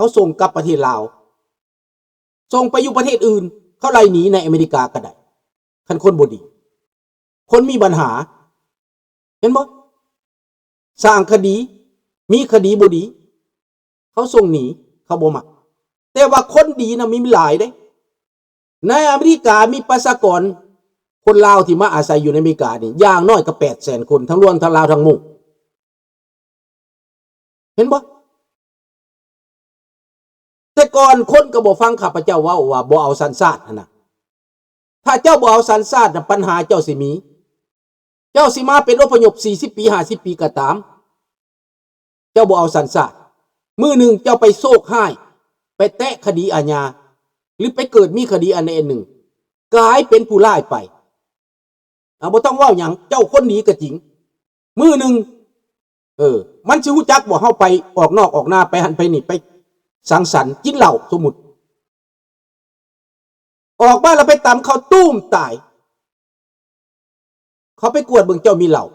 ຂົາສົ່ງກັບປະເທດລາວ ສົ່ງໄປຢູ່ປະເທດອື່ນ ເຂົາໄລ່ໜີໃນອາເມລິກາກໍໄດ້ ຄັນຄົນບໍ່ດີ ຄົນມີບັນຫາ ເຫັນບໍ່? ສ້າງຄະດີ ມີຄະດີບໍ່ດີ ເຂົາສົ່ງໜີ ເຂົາບໍ່ມັກ. ແຕ່ວ່າຄົນດີນະມີຫຼາຍເດ້. ໃນອາເມລິກາມີປະຊາກອນຄົນລາວທີ່ມາອາໄສຢູ່ໃນອາເມລິການີ້ ຢ່າງໜ້ອຍກໍແປດແສນຄົນ ທັງລວມທັງລາວທັງໝູ່. ເຫັນບໍ່? ແຕ່ກ່ອນຄົນກໍບໍ່ຟັງຂ້າພະເຈົ້າເວົ້າວ່າບໍ່ເອົາສັນຊາດຫັ້ນນະ. ຖ້າເຈົ້າບໍ່ເອົາສັນຊາດນະ ບັນຫາເຈົ້າຊິມີ. ເຈົ້າຊິມາເປັນອົບພະຍົບສີ່ສິບປີ ຫ້າສິບປີກໍຕາມ, ເຈົ້າບໍ່ເອົາສັນຊາດ, ມື້ໜຶ່ງເຈົ້າໄປໂຊກຮ້າຍ, ໄປແຕະຄະດີອາຍາ ຫຼືໄປເກີດມີຄະດີອັນໃດອັນໜຶ່ງ, ກາຍເປັນຜູ້ຮ້າຍໄປ. ອາ ບໍ່ຕ້ອງເວົ້າຫຍັງ, ເຈົ້າຄົນດີກໍຈິງ, ມື້ໜຶ່ງ ເອີ ມັນຊິຮູ້ຈັກບໍ່ ເຮົາໄປອອກນອກອອກນາ ໄປຫັ້ນໄປນີ້ ໄປສັງສັນ ກິນເຫຼົ້າ ສົມມຸດ ອອກມາແລ້ວໄປຕຳເຂົາຕູມຕາຍ. ເຂົາໄປກວດເບິ່ງເຈົ້າມີເຫຼົ້າ,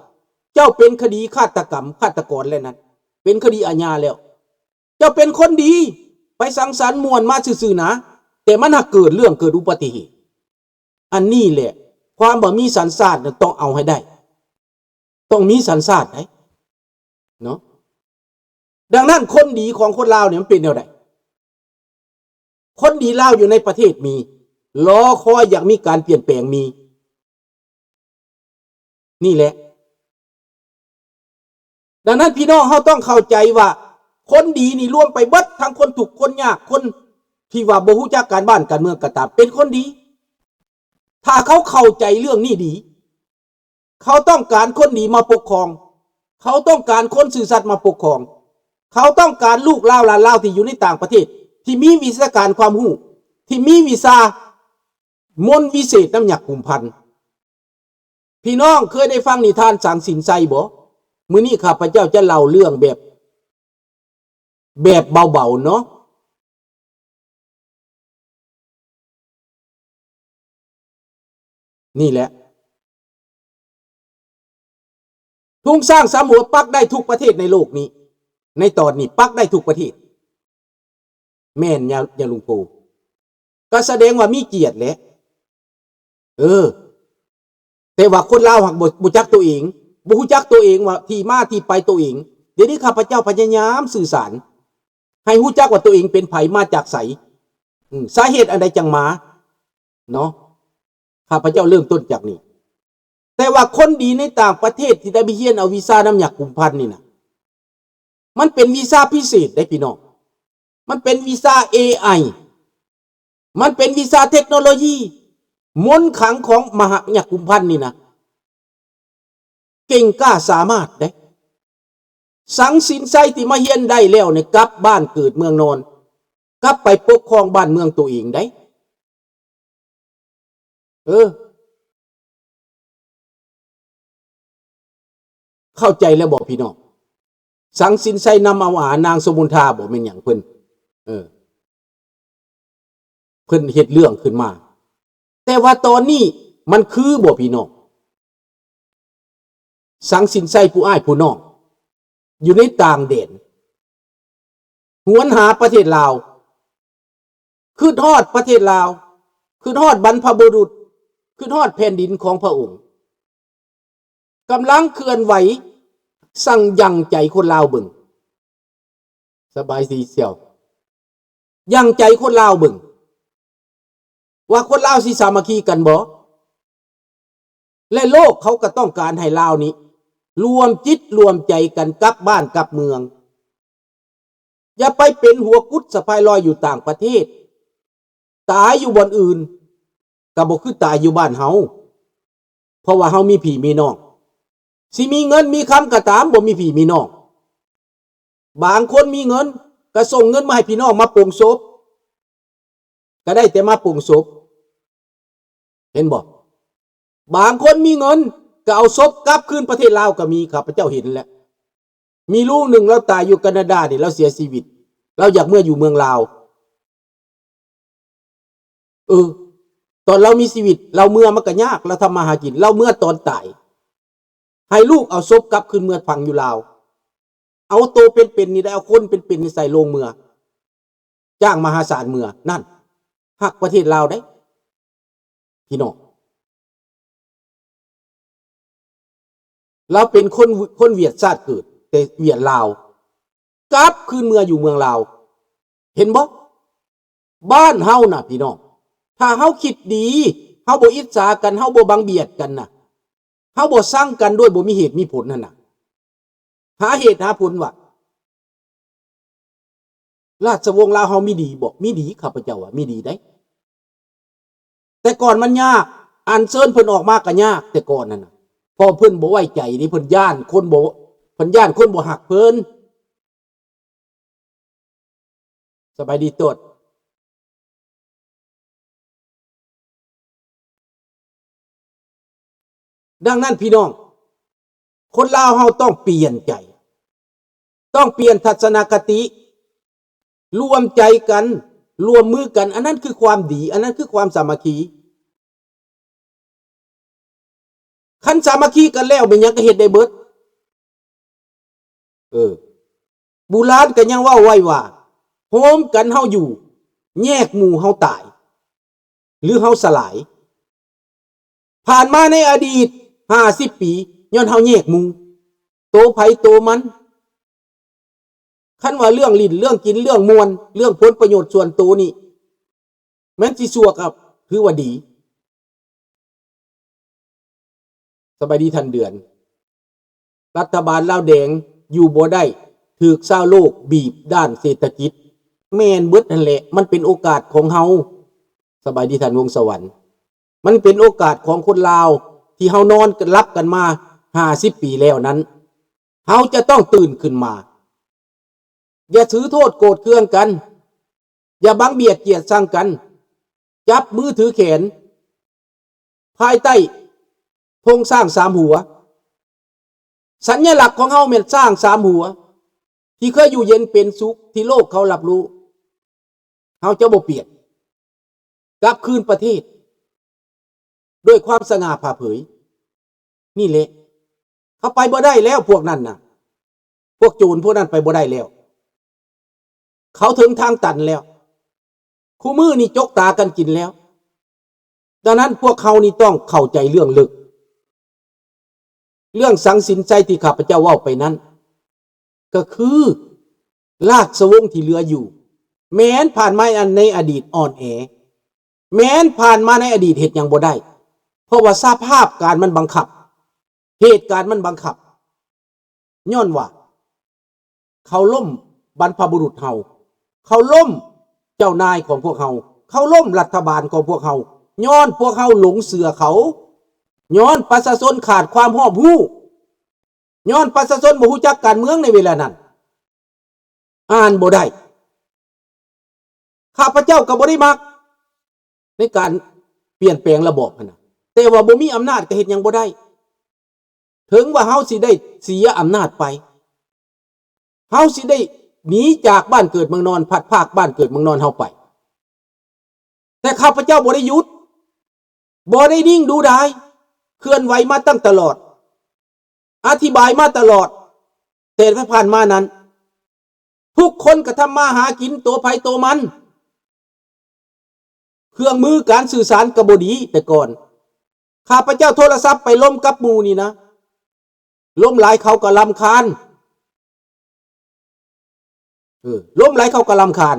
ເຈົ້າເປັນຄະດີຄາດຕະກຳ ຄາດຕະກອນແລ້ວນັ້ນ, ເປັນຄະດີອາຍາແລ້ວ. ເຈົ້າເປັນຄົນດີ ໄປສັງສັນມ່ວນມາຊື່ໆນາ, ແຕ່ມັນຫາກເກີດເລື່ອງ ເກີດອຸບັດຕິເຫດ. ອັນນີ້ແຫຼະ ຄວາມບໍ່ມີສັນຊາດນັ້ນຕ້ອງເອົາໃຫ້ໄດ້, ຕ້ອງມີສັນຊາດໄດ໋ເນາະ. ດັ່ງນັ້ນ ຄົນດີຂອງຄົນລາວນີ້ມັນເປັນແນວໃດ? ຄົນດີລາວຢູ່ໃນປະເທດມີ, ລໍຄອຍຢາກມີການປ່ຽນແປງມີ. ນີ້ແຫຼະ. ດັ່ງນັ້ນ ພີ່ນ້ອງເຮົາຕ້ອງເຂົ້າໃຈວ່າ ຄົນດີນີ້ລວມໄປເບິດ, ທັງຄົນທຸກຄົນຍາກ, ຄົນທີ່ວ່າບໍ່ຮູ້ຈັກການບ້ານການເມືອງກໍຕາມ ເປັນຄົນດີ. ຖ້າເຂົາເຂົ້າໃຈເລື່ອງນີ້ດີ, ເຂົາຕ້ອງການຄົນດີມາປົກຄອງ, ເຂົາຕ້ອງການຄົນຊື່ສັດມາປົກຄອງ, ເຂົາຕ້ອງການລູກລາວຫຼານລາວທີ່ຢູ່ໃນຕ່າງປະເທດ ທີ່ມີວິຊາການຄວາມຮູ້, ທີ່ມີວິຊາມົນວິເສດນຳຍັກກຸມພັນ. ພີ່ນ້ອງເຄີຍໄດ້ຟັງນິທານສັງສິນໄຊບໍ່? ມື້ນີ້ຂ້າພະເຈົ້າຈະເລົ່າເລື່ອງແບບ ແບບເບົາໆເນາະ. ນີ້ແຫຼະ ທຸງຊ້າງສາມຫົວປັກໄດ້ທຸກປະເທດໃນໂລກນີ້, ໃນຕອນນີ້ປັກໄດ້ທຸກປະເທດ. ແມ່ນ ຍາ ຍາລຸງໂພ ກໍສະແດງວ່າມີກຽດແຫຼະ. ເອີ ແຕ່ວ່າຄົນລາວຫາກບໍ່ ບໍ່ຈັກໂຕເອງ, ບໍ່ຮູ້ຈັກໂຕເອງວ່າທີ່ມາທີ່ໄປໂຕເອງ. ດຽວນີ້ຂ້າພະເຈົ້າພະຍາຍາມສື່ສານໃຫ້ຮູ້ຈັກວ່າໂຕເອງເປັນໃຜ ມາຈາກໃສ, ອາ ສາເຫດອັນໃດຈັ່ງມາເນາະ. ຂ້າພະເຈົ້າເລີ່ມຕົ້ນຈາກນີ້. ແຕ່ວ່າຄົນດີໃນຕ່າງປະເທດທີ່ໄດ້ໄປຮຽນເອົາວິຊານຳຍັກກຸມພັນນີ້ນະ ມັນເປັນວິຊາພິເສດເດ້ພີ່ນ້ອງ, ມັນເປັນວິຊາເອໄອ, ມັນເປັນວິຊາເທັກໂນໂລຢີ. ມົນຄັງຂອງມະຫາຍັກກຸມພັນນີ້ນະ ເກັ່ງກ້າສາມາດເດ້. ສັງສິນໄຊທີ່ມາຮຽນໄດ້ແລ້ວນີ້ ກັບບ້ານເກີດເມືອງນອນ, ກັບໄປປົກຄອງບ້ານເມືອງໂຕເອງໄດ້. ເອີ ເຂົ້າໃຈແລ້ວບໍ່ພີ່ນ້ອງ? ສັງສິນໄຊນຳເອົາອານາງສົມມຸນທາບໍ່ ແມ່ນຫຍັງເພິ່ນ ເອີ ເພິ່ນເຮັດເລື່ອງຂຶ້ນມາ. ແຕ່ວ່າຕອນນີ້ມັນຄືບໍ່ພີ່ນ້ອງ? ສັງສິນໄຊຜູ້ອ້າຍຜູ້ນ້ອງ ຢູ່ໃນຕ່າງແດນ ຫວນຫາປະເທດລາວ, ຄິດຮອດປະເທດລາວ, ຄິດຮອດບັນພະບຸລຸດ, ຄິດຮອດແຜ່ນດິນຂອງພະອົງ, ກຳລັງເຄື່ອນໄຫວ ສັ່ງຢັ້ງໃຈຄົນລາວເບິ່ງ. ສະບາຍດີສ່ຽວ. ຢັ້ງໃຈຄົນລາວເບິ່ງ ວ່າຄົນລາວຊິສາມັກຄີກັນບໍ່? ແລະ ໂລກເຂົາກໍຕ້ອງການໃຫ້ລາວນີ້ລວມຈິດລວມໃຈກັນກັບບ້ານກັບເມືອງ. ຢ່າໄປເປັນຫົວກຸດສະພາຍລອຍຢູ່ຕ່າງປະເທດ. ຕາຍຢູ່ບ່ອນອື່ນກໍບໍ່ຄືຕາຍຢູ່ບ້ານເຮົາ, ເພາະວ່າເຮົາມີພີ່ມີນ້ອງ. ຊິມີເງິນມີຄຳກໍຕາມ ບໍ່ມີພີ່ມີນ້ອງ. ບາງຄົນມີເງິນກໍສົ່ງເງິນມາໃຫ້ພີ່ນ້ອງມາປົງສົບ, ກໍໄດ້ແຕ່ມາປົງສົບ. ເຫັນບໍ່? ບາງຄົນມີເງິນກໍເອົາສົບກັບຄືນປະເທດລາວກໍມີ, ຂ້າພະເຈົ້າເຫັນແລ້ວ. ມີລຸງໜຶ່ງລາວຕາຍຢູ່ການາດານີ້, ລາວເສຍຊີວິດ, ລາວຢາກເມືອຢູ່ເມືອງລາວ. ເອີ ຕອນລາວມີຊີວິດ ລາວເມືອມັນກໍຍາກ, ລາວທຳມາຫາກິນ, ລາວເມືອຕອນຕາຍ. ໃຫ້ລູກເອົາສົບກັບຄືນເມືອຝັງຢູ່ລາວ. ເອົາໂຕເປັນໆນີ້ໄດ້, ເອົາຄົນເປັນໆນີ້ໃສ່ໂລງເມືອ. ສ້າງມະຫາສານເມືອ ນັ້ນ ຮັກປະເທດລາວໄດ໋ ພີ່ນ້ອງ. ລາວເປັນຄົນ ຄົນຫວຽດຊາດເກີດ ແຕ່ຫວຽດລາວ ກັບຄືນເມືອຢູ່ເມືອງລາວ. ເຫັນບໍ່? ບ້ານເຮົານະພີ່ນ້ອງ ຖ້າເຮົາຄິດດີ ເຮົາບໍ່ອິດສາກັນ ເຮົາບໍ່ບັງບຽດກັນນະ ເຮົາບໍ່ຊັງກັນໂດຍບໍ່ມີເຫດມີຜົນຫັ້ນນະ ຫາເຫດຫາຜົນວ່າ ລາຊະວົງລາວເຮົາມີດີບໍ່? ມີດີ ຂ້າພະເຈົ້າວ່າມີດີໄດ໋. ແຕ່ກ່ອນມັນຍາກ ອັນເຊີນເພິ່ນອອກມາກໍຍາກ ແຕ່ກ່ອນນັ້ນນະ ເພາະເພິ່ນບໍ່ໄວ້ໃຈເດ້ ເພິ່ນຢ້ານຄົນບໍ່ ເພິ່ນຢ້ານຄົນບໍ່ຮັກເພິ່ນ. ສະບາຍດີໂຕດ. ດັ່ງນັ້ນພີ່ນ້ອງ ຄົນລາວເຮົາຕ້ອງປ່ຽນໃຈ ຕ້ອງປ່ຽນທັດສະນະຄະຕິ ລວມໃຈກັນ ລວມມືກັນ ອັນນັ້ນຄືຄວາມດີ ອັນນັ້ນຄືຄວາມສາມັກຄີ. ຄັນສາມັກຄີກັນແລ້ວ ແມ່ນຫຍັງກໍເຮັດໄດ້ເບິດ. ເອີ ບູຮານກໍຍັງເວົ້າໄວ້ວ່າ ໂຮມກັນເຮົາຢູ່ ແຍກໝູ່ເຮົາຕາຍ ຫຼື ເຮົາສະຫຼາຍ. ຜ່ານມາໃນອະດີດຫ້າສິບປີ ຍ້ອນເຮົາແຍກໝູ່ ໂຕໃຜໂຕມັນ. ຄັນວ່າເລື່ອງຫຼິ້ນ ເລື່ອງກິນ ເລື່ອງມ່ວນ ເລື່ອງຜົນປະໂຫຍດສ່ວນໂຕນີ້ ແມ່ນຊິຊົ່ວກໍຖືວ່າດີ. ສະບາຍດີທ່ານເດືອນ. ລັດຖະບານລາວແດງຢູ່ບໍ່ໄດ້ ຖືກຊາວໂລກບີບດ້ານເສດຖະກິດ. ແມ່ນເບິດຫັ້ນແຫຼະ ມັນເປັນໂອກາດຂອງເຮົາ. ສະບາຍດີທ່ານວົງສະຫວັນ. ມັນເປັນໂອກາດຂອງຄົນລາວທີ່ເຮົານອນຫຼັບກັນມາຫ້າສິບປີແລ້ວນັ້ນ ເຮົາຈະຕ້ອງຕື່ນຂຶ້ນມາ. ຢ່າຖືໂທດໂກດເຄືອງກັນ, ຢ່າບັງບຽດກຽດຊັງກັນ, ຈັບມືຖືແຂນ ພາຍໃຕ້ທງຊ້າງສາມຫົວ. ສັນຍະລັກຂອງເຮົາແມ່ນຊ້າງສາມຫົວ ທີ່ເຄີຍຢູ່ເຢັນເປັນສຸກ ທີ່ໂລກເຂົາຮັບຮູ້. ເຮົາຈະບໍ່ປ່ຽນ ກັບຄືນປະເທດ ດ້ວຍຄວາມສະຫງ່າຜ່າເຜີຍ. ນີ້ແຫຼະ ເຂົາໄປບໍ່ໄດ້ແລ້ວ ພວກນັ້ນນະ ພວກໂຈນພວກນັ້ນໄປບໍ່ໄດ້ແລ້ວ ເຂົາເຖິງທາງຕັນແລ້ວ ຄູ່ມື້ນີ້ຈົກຕາກັນກິນແລ້ວ. ດັ່ງນັ້ນພວກເຮົານີ້ຕ້ອງເຂົ້າໃຈເລື່ອງເລິກ ເລື່ອງສັງສິນໄຊທີ່ຂ້າພະເຈົ້າເວົ້າໄປນັ້ນ ກໍຄືລາຊະວົງທີ່ເຫຼືອຢູ່ ແມ່ນຜ່ານມາໃນອະດີດອ່ອນແອ ແມ່ນຜ່ານມາໃນອະດີດເຮັດຫຍັງບໍ່ໄດ້ ເພາະວ່າສະພາບການມັນບັງຄັບ ເຫດການມັນບັງຄັບ ຍ້ອນວ່າເຄົາລົ້ມບັນພະບຸລຸດເຮົາ ເຄົາລົ້ມເຈົ້ານາຍຂອງພວກເຮົາ ເຄົາລົ້ມລັດຖະບານຂອງພວກເຮົາ ຍ້ອນພວກເຮົາຫຼົງເຊື່ອເຂົາ ຍ້ອນປະຊາຊົນຂາດຄວາມຮອບຮູ້ ຍ້ອນປະຊາຊົນບໍ່ຮູ້ຈັກການເມືອງໃນເວລານັ້ນ ອ່ານບໍ່ໄດ້. ຂ້າພະເຈົ້າກໍບໍ່ໄດ້ມັກໃນການປ່ຽນແປງລະບອບຫັ້ນນະ ແຕ່ວ່າບໍ່ມີອຳນາດກໍເຮັດຫຍັງບໍ່ໄດ້. ເຖິງວ່າເຮົາຊິໄດ້ເສຍອຳນາດໄປ ເຮົາຊິໄດ້ໜີຈາກບ້ານເກີດເມືອງນອນ ພັດພາກບ້ານເກີດເມືອງນອນເຮົາໄປ ແຕ່ຂ້າພະເຈົ້າບໍ່ໄດ້ຢຸດ ບໍ່ໄດ້ນິ່ງດູດາຍ ເຄື່ອນໄຫວມາຕັ້ງຕະຫຼອດ ອະທິບາຍມາຕະຫຼອດ ແຕ່ທີ່ຜ່ານມານັ້ນ ທຸກຄົນກະທຳມາຫາກິນໂຕໃຜໂຕມັນ ເຄື່ອງມືການສື່ສານກະບໍ່ດີແຕ່ກ່ອນ. ຂ້າພະເຈົ້າໂທລະສັບໄປລົມກັບໝູ່ນີ້ນະ ລົມຫຼາຍເຂົາກໍລຳຄານ ເອີ ລົມຫຼາຍເຂົາກໍລຳຄານ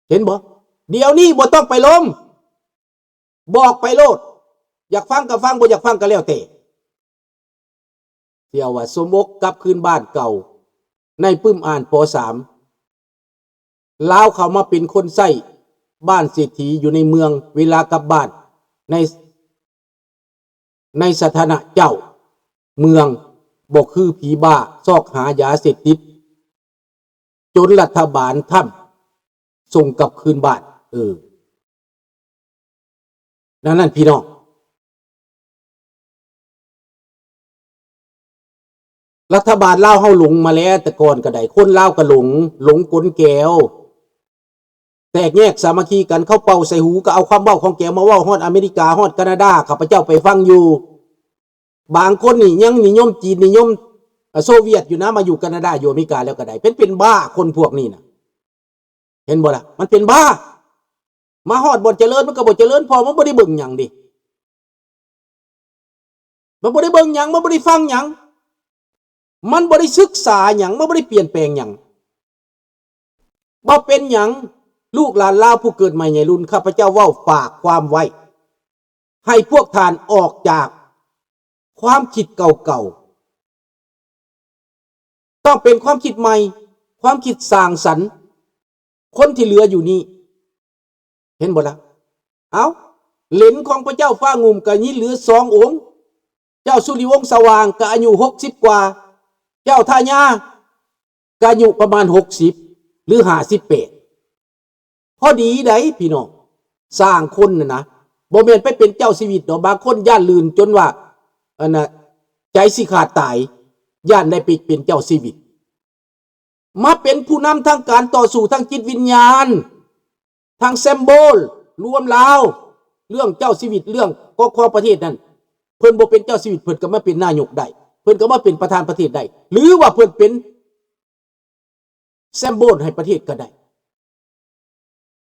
ເຫັນບໍ່? ດຽວນີ້ບໍ່ຕ້ອງໄປລົມ ບອກໄປໂລດ ຢາກຟັງກໍຟັງ ບໍ່ຢາກຟັງກໍແລ້ວແຕ່. ສ່ຽວວ່າສົມອົກກັບຄືນບ້ານເກົ່າ ໃນປຶ້ມອ່ານ ປໍສາມ ລາວເຂົ້າມາເປັນຄົນໃຊ້ບ້ານເສດຖີຢູ່ໃນເມືອງ ເວລາກັບບ້ານໃນ ໃນສະຖານະເຈົ້າເມືອງ ບໍ່ຄືຜີບ້າຊອກຫາຢາເສບຕິດ ຈົນລັດຖະບານທຳສົ່ງກັບຄືນບ້ານ. ເອີ ດັ່ງນັ້ນພີ່ນ້ອງ ລັດຖະບານລາວເຮົາຫຼົງມາແລ້ວ ແຕ່ກ່ອນກໍໄດ້ ຄົນລາວກໍຫຼົງ ຫຼົງກົນແກວ ແຕກແຍກສາມັກຄີກັນ ເຂົາເປົ່າໃສ່ຫູກໍເອົາຄວາມເວົ້າຂອງແກວມາເວົ້າຮອດອາເມລິກາ ຮອດການາດາ ຂ້າພະເຈົ້າໄປຟັງຢູ່. ບາງຄົນນີ້ຍັງນິຍົມຈີນ ນິຍົມ ເອີ ໂຊວຽດຢູ່ນະ ມາຢູ່ການາດາ ຢູ່ອາເມລິກາແລ້ວກໍໄດ້ ເປັນ ເປັນບ້າ ຄົນພວກນີ້ນະ. ເຫັນບໍ່ລະ? ມັນເປັນບ້າ. ມາຮອດບ່ອນຈະເລີນ ມັນກໍບໍ່ຈະເລີນ ເພາະມັນບໍ່ໄດ້ເບິ່ງຫຍັງເດ້. ມັນບໍ່ໄດ້ເບິ່ງຫຍັງ ມັນບໍ່ໄດ້ຟັງຫຍັງ ມັນບໍ່ໄດ້ສຶກສາຫຍັງ ມັນບໍ່ໄດ້ປ່ຽນແປງຫຍັງ. ບໍ່ເປັນຫຍັງ ລູກຫຼານລາວຜູ້ເກີດໃໝ່ໃຫຍ່ລຸ້ນ ຂ້າພະເຈົ້າເວົ້າຝາກຄວາມໄວ້ ໃຫ້ພວກທ່ານອອກຈາກຄວາມຄິດເກົ່າໆ ຕ້ອງເປັນຄວາມຄິດໃໝ່ ຄວາມຄິດສ້າງສັນ ຄົນທີ່ເຫຼືອຢູ່ນີ້ ເຫັນບໍ່ລະ? ເອົ້າ ເຫຼນຂອງພະເຈົ້າຟ້າງຸ່ມກໍຍັງເຫຼືອສອງອົງ ເຈົ້າສຸລິວົງສະຫວ່າງກໍອາຍຸຫົກສິບກວ່າ ເຈົ້າທາຍາກໍອາຍຸປະມານຫົກສິບ ຫຼື ຫ້າສິບແປດ ພໍດີໃດ໋ພີ່ນ້ອງ. ສ້າງຄົນນະນະ ບໍ່ແມ່ນໄປເປັນເຈົ້າຊີວິດດອກ. ບາງຄົນຢ້ານລື່ນຈົນວ່າ ອັນນະ ໃຈຊິຂາດຕາຍ ຢ້ານໄດ້ໄປເປັນເຈົ້າຊີວິດ. ມາເປັນຜູ້ນຳທາງການຕໍ່ສູ້ທາງຈິດວິນຍານ ທາງແຊມໂບລ ລວມລາວ ເລື່ອງເຈົ້າຊີວິດ ເລື່ອງປົກຄອງປະເທດນັ້ນ ເພິ່ນບໍ່ເປັນເຈົ້າຊີວິດ ເພິ່ນກໍມາເປັນນາຍົກໄດ້ ເພິ່ນກໍມາເປັນປະທານປະເທດໄດ້ ຫຼືວ່າເພິ່ນເປັນແຊມໂບລໃຫ້ປະເທດກໍໄດ້.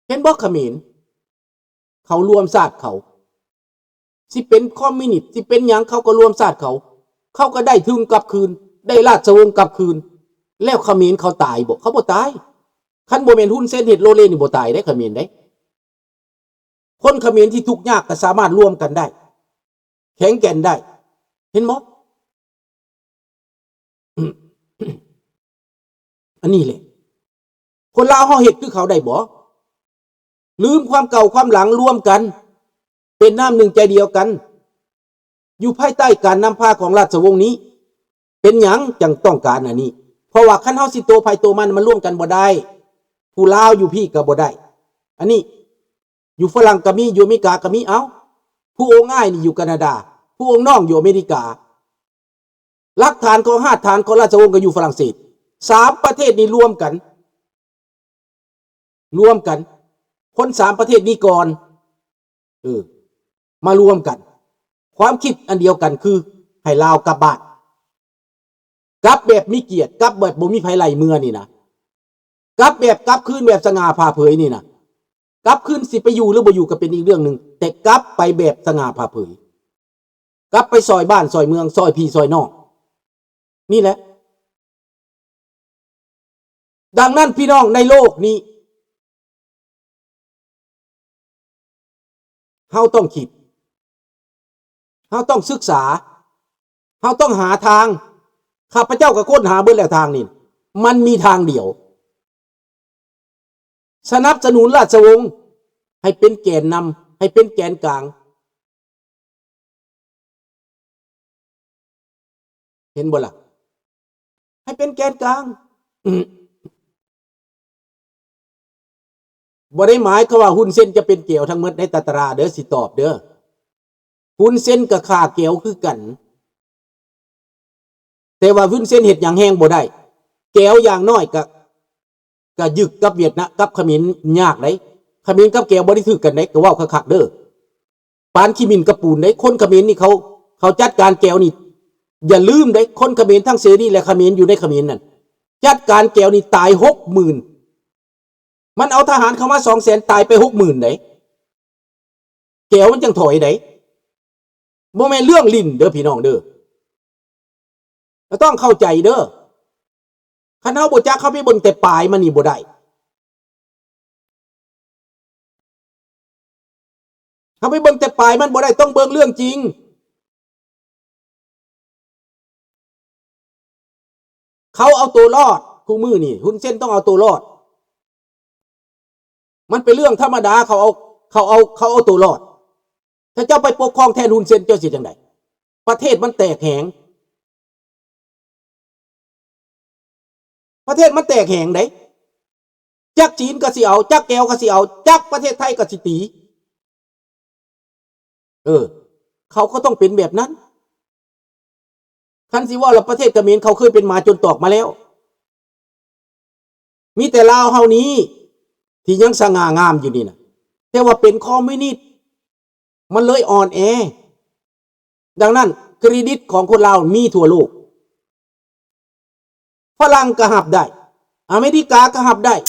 ເຫັນບໍ່ຂະເໝນ ເຂົາລວມຊາດເຂົາ ຊິເປັນຄອມມິວນິດ ຊິເປັນຫຍັງ ເຂົາກໍລວມຊາດເຂົາ ເຂົາກໍໄດ້ທຶນກັບຄືນ ໄດ້ລາຊະວົງກັບຄືນ. ແລ້ວຂະເໝນເຂົາຕາຍບໍ່? ເຂົາບໍ່ຕາຍ. ຄັນບໍ່ແມ່ນຮຸນເຊນເຮັດໂລເລນີ້ ບໍ່ຕາຍເດ້ຂະເໝນເດ້. ຄົນຂະເໝນທີ່ທຸກຍາກກໍສາມາດລວມກັນໄດ້ ແຂງແກ່ນໄດ້ ເຫັນບໍ່? ອັນນີ້ແຫຼະ ຄົນລາວເຮົາເຮັດຄືເຂົາໄດ້ບໍ່? ລືມຄວາມເກົ່າຄວາມຫຼັງ ລວມກັນເປັນນ້ຳໜຶ່ງໃຈດຽວກັນ ຢູ່ພາຍໃຕ້ການນຳພາຂອງລາຊະວົງນີ້. ເປັນຫຍັງຈັ່ງຕ້ອງການອັນນີ້? ເພາະວ່າຄັນເຮົາຊິໂຕໃຜໂຕມັນ ມັນລວມກັນບໍ່ໄດ້. ຜູ້ລາວຢູ່ພີ້ກໍບໍ່ໄດ້ ອັນນີ້ ຢູ່ຝຣັ່ງກໍມີ ຢູ່ອາເມລິກາກໍມີ. ເອົ້າ ຜູ້ອົງອ້າຍນີ້ຢູ່ການາດາ ຜູ້ອົງນ້ອງຢູ່ອາເມລິກາ. ຫຼັກຖານຂອງຮາກຖານຂອງລາຊະວົງກໍຢູ່ຝຣັ່ງເສດ. ສາມປະເທດນີ້ລວມກັນ ລວມກັນ ຄົນສາມປະເທດນີ້ກ່ອນ ເອີ ມາລວມກັນ ຄວາມຄິດອັນດຽວກັນ ຄືໃຫ້ລາວກັບບ້ານ ກັບແບບມີກຽດ ກັບແບບບໍ່ມີໃຜໄລ່ເມືອນີ້ນະ ກັບແບບກັບຄືນແບບສະຫງ່າຜ່າເຜີຍນີ້ນະ. ກັບຄືນຊິໄປຢູ່ຫຼືບໍ່ຢູ່ກໍເປັນອີກເລື່ອງໜຶ່ງ ແຕ່ກັບໄປແບບສະຫງ່າຜ່າເຜີຍ ກັບໄປຊ່ອຍບ້ານຊ່ອຍເມືອງ ຊ່ອຍພີ່ຊ່ອຍນ້ອງ ນີ້ແຫຼະ. ດັ່ງນັ້ນ ພີ່ນ້ອງໃນໂລກນີ້ ເຮົາຕ້ອງຄິດ ເຮົາຕ້ອງສຶກສາ ເຮົາຕ້ອງຫາທາງ. ຂ້າພະເຈົ້າກໍຄົ້ນຫາເບິດແລ້ວທາງນີ້ ມັນມີທາງດຽວ. ສະໜັບສະໜູນລາຊະວົງໃຫ້ເປັນແກນນຳ ໃຫ້ເປັນແກນກາງ. ເຫັນບໍ່ລະ? ໃຫ້ເປັນແກນກາງ. ບໍ່ໄດ້ໝາຍຄວາມວ່າຮຸນເຊັນຈະເປັນແກວທັງໝົດໃນຕາຕະລາເດີ ຊິຕອບເດີ. ຮຸນເຊັນກໍຂ້າແກວຄືກັນ. ແຕ່ວ່າຮຸນເຊັນເຮັດຫຍັງແຮງບໍ່ໄດ້. ແກວຢ່າງໜ້ອຍກໍ ກໍຍຶກກັບຫວຽດນາມ ກັບຂະເໝນຍາກໃດ໋. ຂະເໝນກັບແກວບໍ່ໄດ້ຖືກກັນໃດ໋ ກໍເວົ້າຄັກໆເດີ. ປານຂີ້ໝິ່ນກັບປູນເດ້. ຄົນຂະເໝນນີ້ເຂົາ ເຂົາຈັດການແກວນີ້ ຢ່າລືມເດ້ ຄົນຂະເໝນທັງເສລີ ແລະ ຂະເໝນຢູ່ໃນຂະເໝນນັ້ນ ຈັດການແກວນີ້ຕາຍຫົກໝື່ນ. ມັນເອົາທະຫານເຂົ້າມາສອງແສນ ຕາຍໄປຫົກໝື່ນເດ້. ແກວມັນຈັ່ງຖອຍເດ້. ບໍ່ແມ່ນເລື່ອງຫຼິ້ນເດີພີ່ນ້ອງເດີ. ກໍຕ້ອງເຂົ້າໃຈເດີ. ຄັນເຮົາບໍ່ຈັກ ເຮົາໄປເບິ່ງແຕ່ປາຍມັນນີ້ບໍ່ໄດ້. ເຮົາໄປເບິ່ງແຕ່ປາຍມັນບໍ່ໄດ້ ຕ້ອງເບິ່ງເລື່ອງຈິງ. ເຂົາເອົາໂຕລອດ ຄູ່ມື້ນີ້ ຮຸນເຊັນຕ້ອງເອົາໂຕລອດ. ມັນເປັນເລື່ອງທຳມະດາ ເຂົາເອົາ ເຂົາເອົາ ເຂົາເອົາໂຕລອດ. ຖ້າເຈົ້າໄປປົກຄອງແທນຮຸນເຊັນ ເຈົ້າຊິຈັ່ງໃດ? ປະເທດມັນແຕກແຫງ. ປະເທດມັນແຕກແຫງເດ້. ຈັກຈີນກໍຊິເອົາ ຈັກແກວກໍຊິເອົາ ຈັກປະເທດໄທກໍຊິຕີ. ເອີ ເຂົາກໍຕ້ອງເປັນແບບນັ້ນ. ຄັນຊິເວົ້າລະ ປະເທດຂະເໝນເຂົາເຄີຍເປັນໝາຈົນຕອກມາແລ້ວ. ມີແຕ່ລາວເຮົານີ້ທີ່ຍັງສະຫງ່າງາມຢູ່ນີ້ນະ. ແຕ່ວ່າເປັນຄອມມິວນິດ ມັນເລີຍອ່ອນແອ. ດັ່ງນັ້ນ ເຄຣດິດຂອງຄົນລາວມີທົ່ວໂລກ. ຝຣັ່ງກໍຮັບໄດ້ ອາເມລິກາກໍຮັບໄດ້